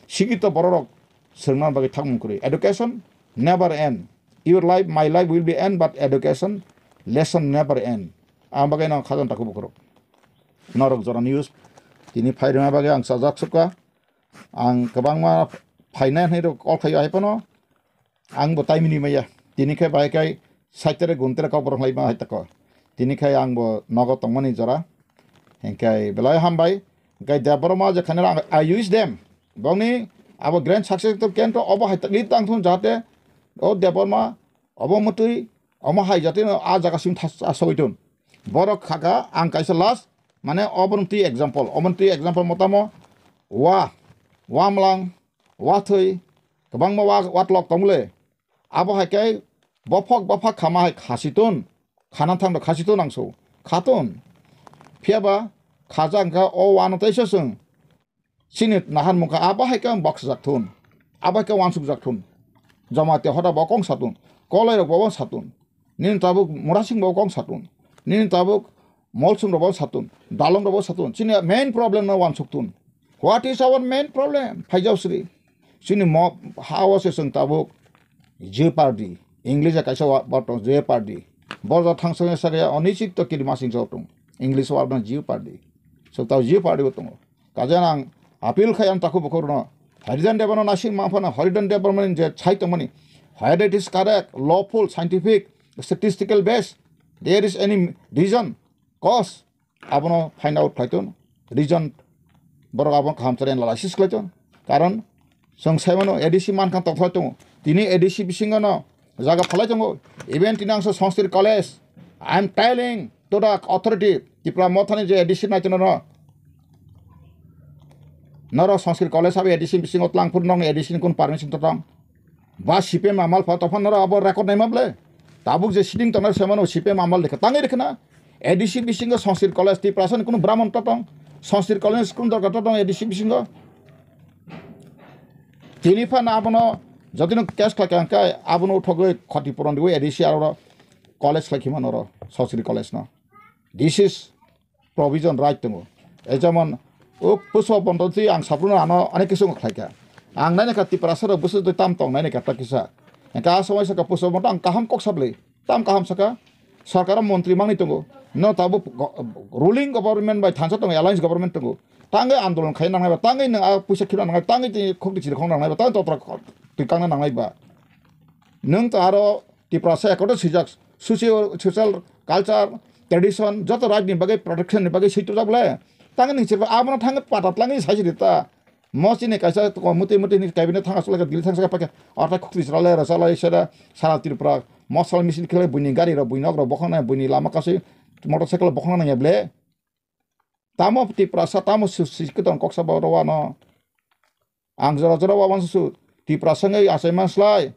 Sikito bororok swrwngna bagwi thangmung kwrwi. Education never end. Your life, my life will be end, but education lesson never end. Ang bagwi no khajan takhuk bukrok. Norok jora news tini phai rwna bagwi ang sajak sukha. Ang kwbangma phainai hwnwi rok call khaio hai phano. Ang bo taimini maya. Tini khe bai kai saitere guntere kok borok lai ma hai tako. Tini khai ang bo nogo tongmani jora. Hingkai belai hambai. Hingkai Debbarma je khanera ang, I wish them. Bongni abo grand success to kento obo hai tak li tang thun jate o Debbarma obo mutui omo hai jate no a jaga sim thas asogoi tun. Borok khaka ang kaisa last mane obo twi example. Obo twi example motamo wa, wa mlang, wa thwi, kwbangma wa, wa tlok tongmole. Abo hai khe bophok bophak khama hai khasi tun, khana thangdo khasi tun ang so, kha tun. Phiya ba khaja wngkha o wano teisa chwng. Chini nahan mungkha abo hai khe boksajak thun, abo hai khe wansukjak thun. Jamatia hoda bo kong satun, kolai rok bo satun. Nini tabuk Murasing bo kong satun, nini tabuk Molsum rok bo satun, Dalong rok bo satun. Chini main problem no wansuk tun. What is our main problem? Phaijao sri. Chini mo ha o se chwng tabuk jeopardy. English a kaisa wa-, word tong jeopardy. Bo ja thang song sa ya onichik to kiri masing sa tong. English word no jeopardy. So tao jeopardy bo tongo. Kaje ang appeal khai ang takhuk bukhuk no. Haridan Debano nasing ma phano Haridan Debano je chai tongmani. Whether it is correct, lawful, scientific, statistical base, there is any reason, cause, abono find out khlai tun, reason borok abono kaham chari analysis khlai tun. Karon chwng sai mano A D C man khan tokthai tongo. Tini A D C bisingo no jaga phalai tongo. Even tini ang so Sanskrit College, I am telling to the authority, Tipra Mothani je A D C nai tono no. Norok Sanskrit College abo A D C bisingo tlangphuru nokni A D C ni kun permission to tong. Ba C P M amal pha tophan noro abo record naima ble. Tabuk je sitting tongnai semano C P M amal dekha tangwi dekha na. A D C bisingo Sanskrit College Tiprasa ni kunu Brahman totong. Sanskrit College ni kunu dorkar totong A D C bisingo. Tini phan abono jotino case khlai kha hwnkhe abono uthogwi khoti puron diwi A D C aro college khlai khima noro Sanskrit College no. This is provision right tongo. E jemon o puso bondo twi ang saphuru ano onek kisu khlai kha. Ang nai kha Tiprasa rok busu twi tam tong nai kha ta kisa. Engka a somoi saka puso bondo ang kaham kok sablai. Tam kaham saka. Sarkar montri mangni tongo. No tabuk go-, ruling government bai thansa tongo, alliance government tongo. Tangwi andolon khai nangnai ba, tangwi nang a puisa khibna nangnai, tangwi twi khokti chiri khong nangnai ba, tangwi totra twi kangna nangnai ba. Nwng to aro Tiprasa ekotro swijak, socio-, social, culture, tradition, joto right ni bagwi protection ni bagwi switorjak bole. Tangwi nwng chirba abono thangwi pata tlangwi saisi rita. Mo chini kaisa toko muti muti ni cabinet thang aswk lai kha, Delhi thang saka pakha. Ortha khukti chalai, rwchalai sera, sara Tripura Mosal misil khe buini gari rok, buini nok rok bokhokna, buini lama kasui motorcycle bokhokna nangya ble. Tamo Tiprasa, tamo si-, si-, kwtang kok sabo rw ano. Ang jora jora wawan su Tiprasa wngwi achai man slai.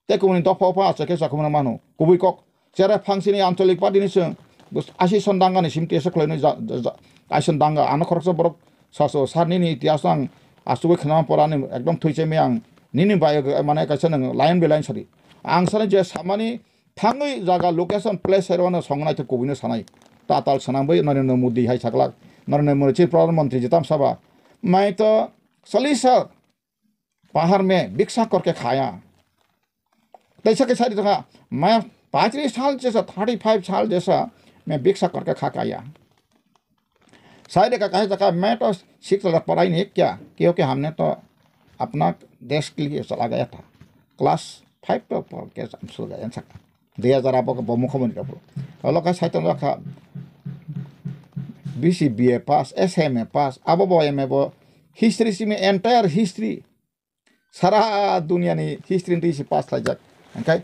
Tei kubuni dopha opha achai khe chakhumna mano. Kubui kok. Chera phangsini ancholik party ni chwng bus-, asi son danga ni sim tesa khlai nai ja, ja, ja, aison danga. Ano khoroksa borok saso sar nini itihas ang achugwi khna pora ni ekdom thwi chemi ang nini bai mane kaisa nang line by line sari. Ang sani je samani thangwi jaga location place hai rwno song nai to kubui no sanai. Tatal sanang bai Narendra Modi hai saklak. Narendra Modi chi Pradhan Mantri je tam saba. Mai to salisa Pahar mein biksa karke khaya. Taisa ke sari tongkha, main paitris sal jesa, thirty five sal jesa, main biksa karke kha kaya. Sai dekha kaisa jaka, main to six lakh padhai nahi kya, kyunki humne to apna desh ke liye chala gaya tha. Class five to padh ke hum chal gaya saka. Dui hajar abo bo mukhyamantri abo. Olo kha sai tongkha, B C B A pass, S M A pass, abo bo M A bo history simi entire history. Sara duniani history ni twi se pass khlaijak. Hwnkhe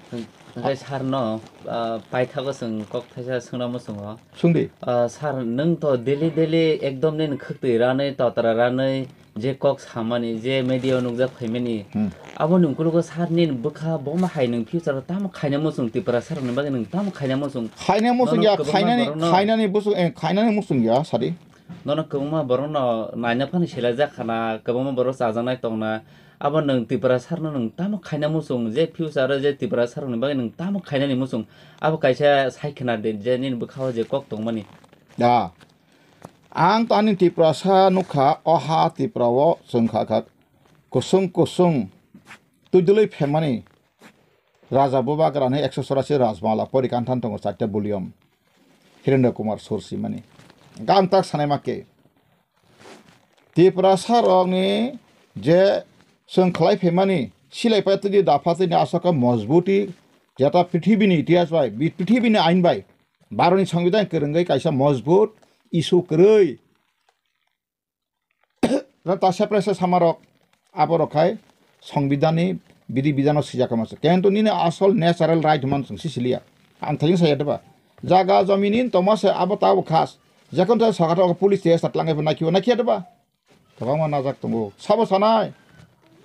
Hwnkhe sir no, ah, paithago chwng kok thaisa swngna muchungo. Swngdi. Ah, sir, nwng to daily daily ekdom nini khwktwi ranwi, totra ranwi, je kok samani, je media o nukjak phaimani, Hmm. Aboni ukologo sir nini bwkha boma hai nwng future o tamo khaina muchung, Tripura sir ni bagwi nwng tamo khaina muchung? Khaina muchung Nono ya, kwbangma khainani, borokno khainani busung, eh, khainani muchung ya, sadi. Nono kwbangma borokno naina phano selajak khana, kwbangma borok chajaknai tongna. Abo nwng Tripura sir no nwng tamo khaina muchung, je future o je Tripura sir ni bagwi nwng tamo khainani muchung, abo kaisa sai khna di, je nini bwkha o je kok tongmani. Da. Ang to ani Tripura sa nukha, o ha Tripura o chwng kha kha kusung kusung twi dwlwi phaimani. Raja Bubagrani ekso chorasi Rajmala pori kanthan tongo, charta volume. Hirendra Kumar Sursimani. Gam tak sanai ma ke. Tiprasa rokni je chwng khlai phaimani, silai pai twi dapha twi ni aswk khe mojbuti, jeta prithibini itihas bai, bi-, prithibini ain bai, Bharoni Songbidan kwrwngwi kaisa mojbut issue kwrwi. Jeta separate se samarok, aborok khai Songbidanni bidi bidano sijak kama se. Kintu nini asol natural right man chwng sisiliya. Ang thajin saya deba. Jaga jominin toma se abo tabo khas. Jekon tei sokha tabo police tei satlangai bo nakhiyo nakhiya deba. Kwbangma najak tongo. Sabo sanai.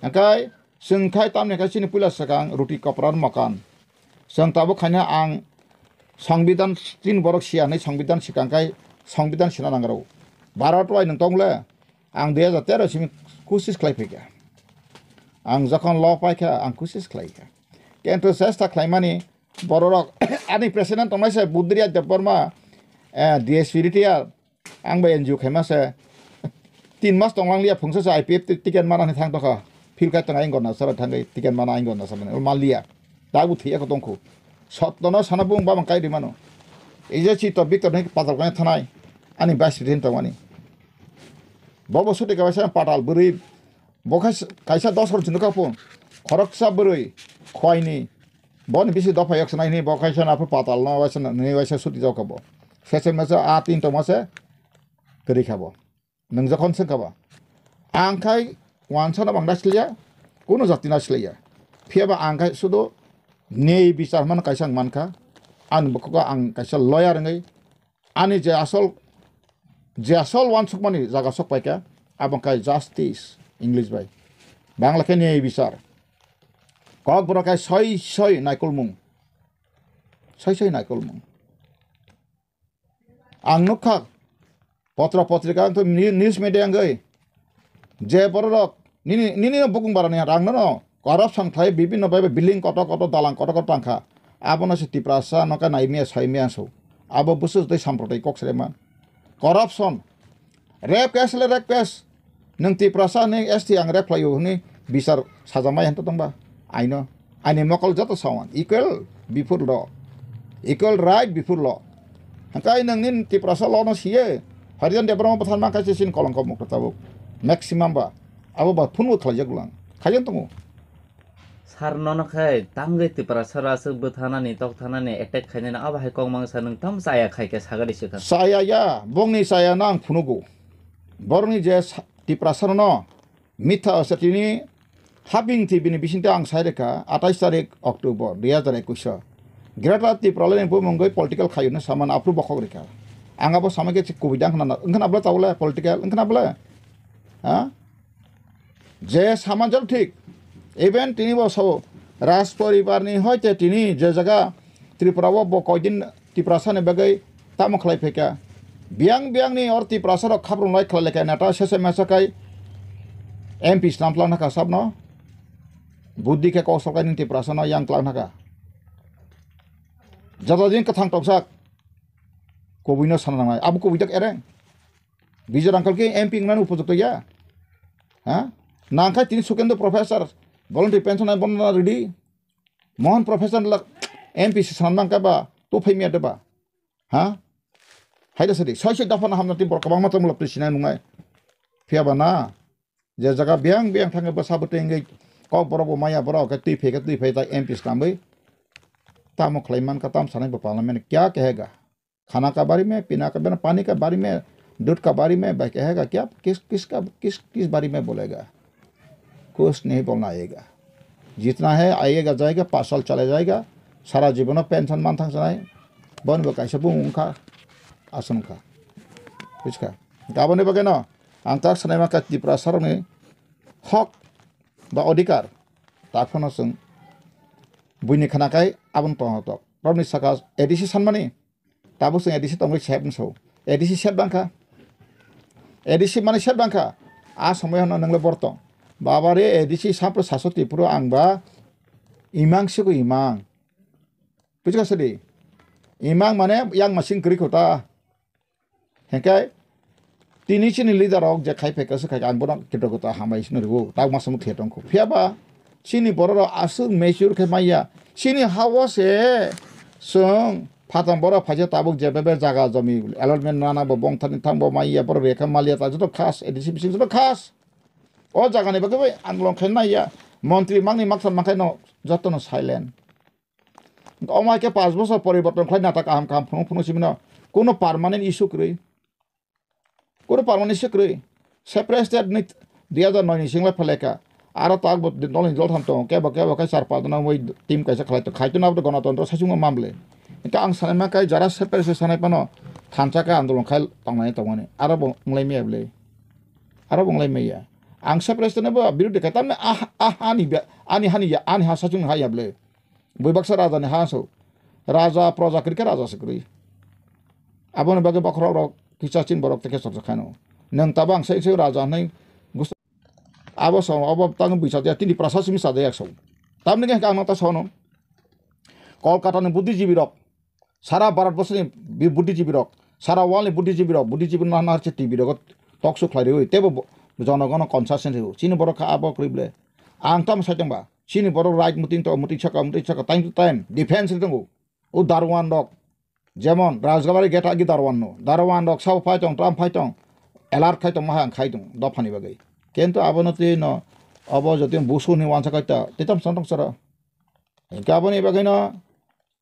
Hingkai chwng khai tamni khai chini puila swkang ruti kopran makan. Chwng tabuk khaina ang Songbidan chini borok siya hinwi Songbidan swkang khai Songbidan sina nangrw. Bharat bai nwng tong le ang dui hajar tero simi kusis khlai phaikha. Ang jokhon lo paikha ang kusis khlaikha. Kintu chesta khlaimani bororok ani president tongnai se Budriya Debbarma, eh, D S P retire. Ang bai N G O khaima se tin mas tonglang liya phungsa se I P F ti-, ticket mana hinwi thang tokha. Phil khai tong ayang gorna sara thangwi ticket mana ayang gorna sara mani. Ol mal liya. Dabu thiya ko tongkhu. Sottono sana bung bamang kai rimano. Eje si to Victor hinwi patal kanya thanai. Ani vice president tongmani. Bobo suti kaisa patal bwrwi. Bo khai kaisa dos hor chini kapung. Khoroksa bwrwi. Khwaini. Boni bisi dopha yok sanai hinwi bo kaisa na patal no waisa na hinwi waisa suti jok bo. Sese mese a tin tongma se. Kwrwi kha bo. Nwng jokhon swngkha ba, ang khai wansano bangna sliya, kuno jatino sliya. Phiya ba ang khai sudo nei bichar hwnmano kaisa ang mankha. Ani bokhugo ang kaisa lawyer wngwi ani je asol, je asol wansukmani jaga sok paikha, abo khai justice, English bai. Bangla khe nei bichar. Kokborok khai soi soi naikolmung. Soi soi naikolmung. Ang nukha, potra potrika wngkha, ni-, news media wngwi je bororok nini, nini no bukung barani rang no corruption khlai bibinno bai bai building kotor kotor dalang kotor kotor tangkha. Abono se Tiprasa no khe naimya saimya so. Abo busu tei samprotai kok serema. Corruption. Rape case le rape case. Nwng Tiprasa ni S T ang rape khlaio hwnwi bichar sajamai hwnto tongba? Aino. Aini mokol joto sawan. Equal before law. Equal right before law. Hwnkhe nwng nini Tiprasa law no siye. Harijan Debbarma bwtharma kaisa sin kolongkho mukta tabuk. Maximum ba. Abo ba phungo khlaijak lang. Khaijak tongo. Sir, nono khai tangwi Tiprasa rok aswk bwthanani, tokthanani, attack khainani, abo hai kok mangsa nwng tamo chaya khai khe sagari swkang? Chaya ya, bongni chaya no ang phunugo. Borokni je sa-, Tiprasa no mitha asatini haping twi bini bisingtwi ang sai rwkha, atais tarik October dui hajar ekwis o. Greater Tipraland ni bumungwi political khayuno saman aphuru bokhok rikha. Ang abo samai khe kubui dang khna, wngkhana bwle tabole political, wngkhana bwle? Ha? Je samanjak thik. Even tini bo sao, Raj poribar ni hoite tini je jaga Tripura o bo koidin Tiprasa ni bagwi tamo khlai phaikha. Biang biang ni or Tiprasa rok khaprum lai khlai lekha neta sese mesa kai M P snam tlang naka sabno. Buddhi khe kok salkai ning Tiprasa no yang tlang naka. Jata din kathang toksak. Kubui no sana nangnai. Abo kubui tak ereng. Bijay Rangkhal khe M P wngnani upojukto ya. Ha? Nangkhe tini Sukendra Professor, voluntary pension ai bono ridi. Mohan Professor lak M P se sanmang ka ba, to phai miya de ba. Ha? Haida sadi, soi soi daphan hamna ti borok kwbangma tongmulap twi sinai nungnai. Phiya ba na, je jaga biyang biyang thangwi bwsa bwtwi wngwi kok borok bo maya borok khe twi phai khe twi phai tai M P swnamwi. Tamo khlai man ka tam sanai bo parliament kya kahega. खाना का बारे में, पीना का बारे, पानी का बारे में, दूध का बारे में, भाई कहेगा क्या, किस, किसका, किस, किस बारे में बोलेगा? कुछ नहीं बोलना आएगा। जितना है आएगा जाएगा, पाँच साल चला जाएगा, सारा जीवन में पेंशन मान थंग सनाई, बन बकाई से बुंग उनका, आसन उनका। बुझका? गाबने बगे ना, ang tak sanai ma ka Tripura sarong ni hok ba odhikar, tak phano sung buini khana kai abon tong tok. Romni saka A D C sanmani, Tabuk chwng A D C tongwi sep nw sao. A D C sep bangkha. A D C mani sep bangkha. A somoi hwnno nwngle bor tong. Baba re A D C sapro saso Tripura ang ba imang sigo imang. Buji kha sadi? Imang mane yang masing kwrwi kho ta. Hengkai tini chini leader rok je khai phaikha se khai ang bono kito kito hambai sino riwo. Tak masa muk khe tong kho. Phiya ba chini borok rok aswk mature khe maya. Chini hawo se chwng phatang borok phaisa tabuk je bebe jaga jomi allotment nana bo bongthani thang bo maya borok rekha maliya ta joto khas A D C bising joto khas. O jaga ni bagwi bai andolon khe naiya. Montri mangni maksa mangkhai no joto no silent. Omo hai khe panch bochor poriborton khlai nata kaham kaham phunuk phunuk simi no kuno permanent issue kwrwi. Kunu parmani se kwrwi. Separate state ni dui hajar noi ni singla phaleka. Aro tak bo dol ni dol tham tongo. Kebo kebo khe char pach jona wngwi team kaisa khlai tongo. Khai tongna abo gonotantro saichung ma mamle. Hingke ang sanai ma kai jara separate se sanai phano thansa khe andolon khai tongnai tongmani. Aro bo wnglai maya bwle. Aro bo wnglai maya. Ang separate state no bo birodhi khai tamni ah, ah, ani ba, ani hani ya, ani ha saichung ha ya bwle. Bui baksa raja ni ha so. Raja proja kwrwi khe raja se kwrwi. Aboni bagwi bokhorok rok kisa chin borok tei khe chorsa khaino. Nwng tabang sai sai raja hwnwi gusto. Abo so abo tang bui chajak tini prasa simi chajak so. Tamni khe ang ta sono. Kolkata ni buddhijibi rok. Sara Bharat borsoni bi-, buddhijibi rok. Sara world ni buddhijibi rok. Buddhijibi no nahar se T V rok talk show khlai rwi. Tebo bo-, jonogono concession rwi. Chini borok kha abo kwrwi ble. Ang tam sai tongba. Chini borok right muting to muting saka muting saka time to time defense ri tongo. O Darwan rok. Jemon Rajgabari gate agi Darwan no. Darwan rok sabo phai tong, tram phai tong. Alert khai tong, mahang khai tong, dophani bagwi. Kintu abono twi no, obo jotoni busu ni wansa kai ta, twi tam san tong sara. Hingke aboni bagwi no,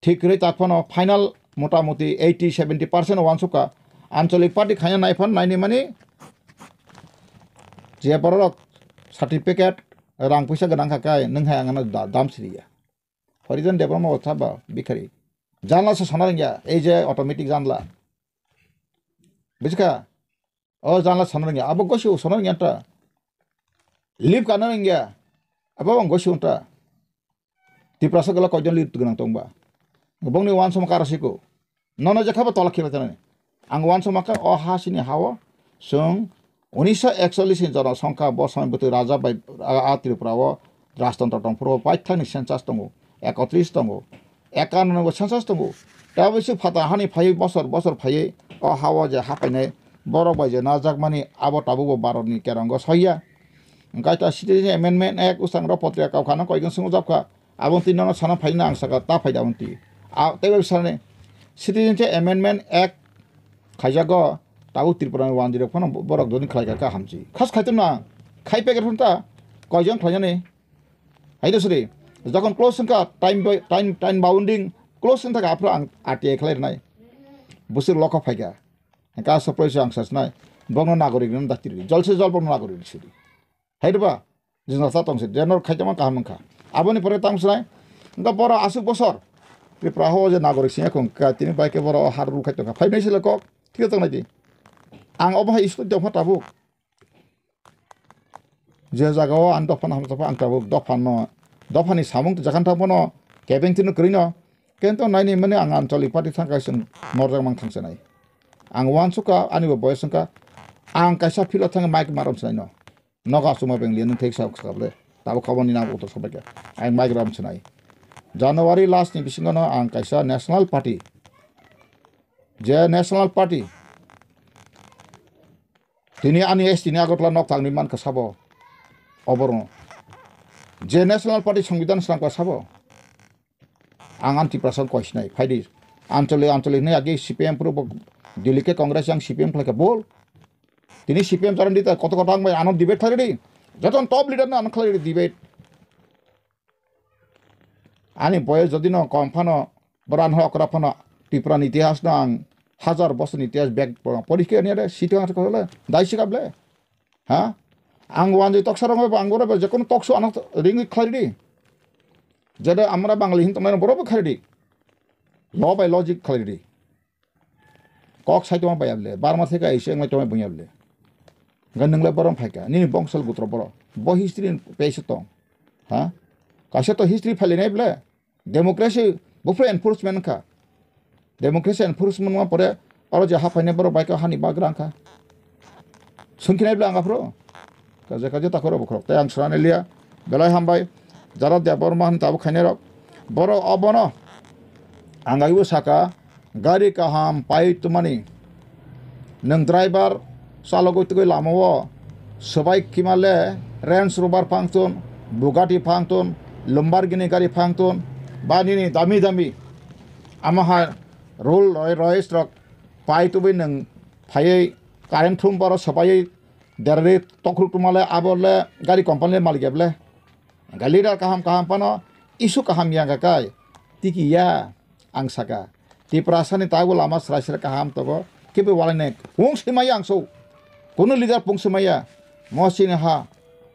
thik kwrwi tak phano final mota moti eighty seventy percent wansukha. Anchalik party khaina nai phano naini mani, je borok certificate rang puisa gwnang kha kai, nwng hai ang ano da-, dam siriya. Horijan Debbarma bo thaba bikhari. Janla se sona rwngya, ei je automatic janla. Buchkha? O janla sona rwngya, abo gosi sona rwngya ta. Lip kana rwngya, abo ang gosi ta. Tiprasa gala koijon lip gwnang tongba. Bongni wansoma kara siko. Nono je khaba tola khibai tanani. Ang wansoma kha o ha sini hao chwng unisho ekchollish ni jono songkha bo somoi bwtwi raja bai a, a Tripura o rajtantro tongphuru paithakni census tongo, ekotris tongo, ekanno bo census tongo. Tei abo se phatha hani phaiwi bosor bosor phaiwi o hao je hapainai borok bai je najakmani abo tabukbo Bharatni kerongo soiya. Hwnkhe ta Citizen Amendment Act usang rok potrika kaukhano koijon swngjak kha. Aboni twi nono sana phaina ang saka ta phaida aboni twi. A, tei bai sanani Citizenship Amendment Act khaijago, tabuk Tripura ni wanjwi rok phano borok doni khlai kha hamchi. Khas khai tongna khai pegre phano ta koijon khlainani. Hai do sri, jokhon close wngkha time by, time, time bounding close wngkha aphuru ang R T I khlai rwnai. Busur lokho phaikha. Hingkhe aswk poroi ang sasnai. Bokno nagorik rwna dakti rwdi. Jol se jol bokno nagorik rwdi sidi. Hai do ba? Jwngno ta tong se. Jenor khaitama kaham wngkha. Aboni pore tamo swnai. Wngkha boro aswk bosor. Tripura ho je nagorik singya kong ka tini bai ke boro har rul khai tongkha. Phai nai sila kok. Thik tong nai di. Ang obo hai school tongpha tabuk. Je jaga o ang dopha no hamjakpha ang tabuk dopha no. Dopha ni samung to jakan thang phano kebeng tino kwrwi no. Kento naini mani ang anchalik party thang kaisa norjak mang thang sanai. Ang wansukha ani bo boyos wngkha. Ang kaisa field o thang mic marom sanai no. Nogo aswkma beng liya nwng theksa kable. Tabuk kabo ni nabo utor sabai kha. Ang mic rom sinai. January last ni bisingo no ang kaisa national party. Je national party. Tini ani S T ni Agartala nok tangni mankha sabo. Oborno. Je national party songbidan swnamkha sabo. Ang anti prasang koi sinai. Phaidi. Anchalik, anchalik hinwi agi C P M puro bo Delhi ke Congress yang C P M khlai kha bol. Tini C P M charan dita koto koto ang bai ano debate khlai di. Joton top leader no ano khlai di debate. Ani boyos jodi no kom phano, boran ho okra phano, Tripura ni itihas no ang hajar bosor ni itihas bag porikhe ani ade sitwng ang kole dai sikap le. Ha? Ang wanjwi toksa rong ang boro je kono tokso ano ring khlai di. Jada amra Bangali hin tongnai boro bo khlai di. Law by logic khlai di. Kok sai tongma bai able, Burma theke aise wngmai tongmai bung able. Ga nwngle borom phaika, nini bongsal gutro boro. Bo history ni page tong. Ha? Kaisa to history phailinai ble. Democracy, bo phre enforcement kha. Democracy enforcement ma pore, oro je ha phainai borok bai kha hani bagra wngkha. Sungkhinai ble ang aphro. Kaje kaje takhoro bokhorok. Tai ang swnani liya. Belai hambai. Jara Debbarma hwn tabuk khainai rok. Borok obono. Ang aibo saka. Gari kaham pai tumani. Nwng driver chalogwi tugwi lama o. Swbai kima le Range Rover phangtun. Bugatti phangtun. Lamborghini gari phangtun. Ba nini dami dami. Ama ha rule roi roi strok. Pai tubui nwng phaiwi current thum boro swbaiwi derarwi tokruk tongmale abo le gari company le malik ble. Hingke leader kaham kaham phano issue kaham ya hingka kai tiki ya ang saka. Tiprasa ni tabuk lama srai srai kaham tongo kiphilwi walai nai pung swi maya ang so. Kunu leader pung swi maya mo chini ha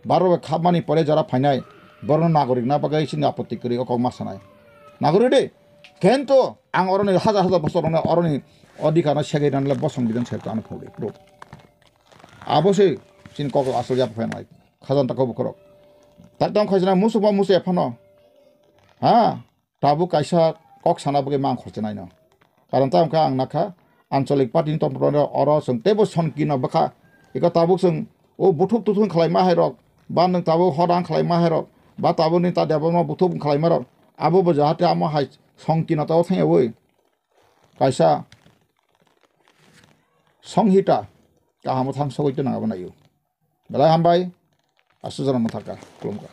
baro bai khapmani pore jora phainai borokno nagorik na bagwi chini apotti kwrwi o kok ma sanai. Nagorik de kento ang oroni hajar hajar bosor rokno oroni odhikar no segwi rwnai le bosong bidhan serto ano phunukdi bro. Abo se chini kok asol ya phainai khajan ta kok bukhorok. Tak tang khaijana musu ba musu ephano. Ha? Tabuk kaisa kok sana bagwi mang khorchinai no. Karon ta wngkha ang nakha anchalik party ni tongphuru oro chwng teibo songkino bwkha. Eko tabuk chwng o buthuk tuthung khlaima hai rok ba nwng tabuk hodang khlaima hai rok ba tabuk ni ta debama buthuk khlaima rok abo bo jahate amo hai songkino tabo thangyawi kaisa songhita kahamo thang sogwi tongna abo naio. Belai hambai aswk jora mwthaka khulumkha.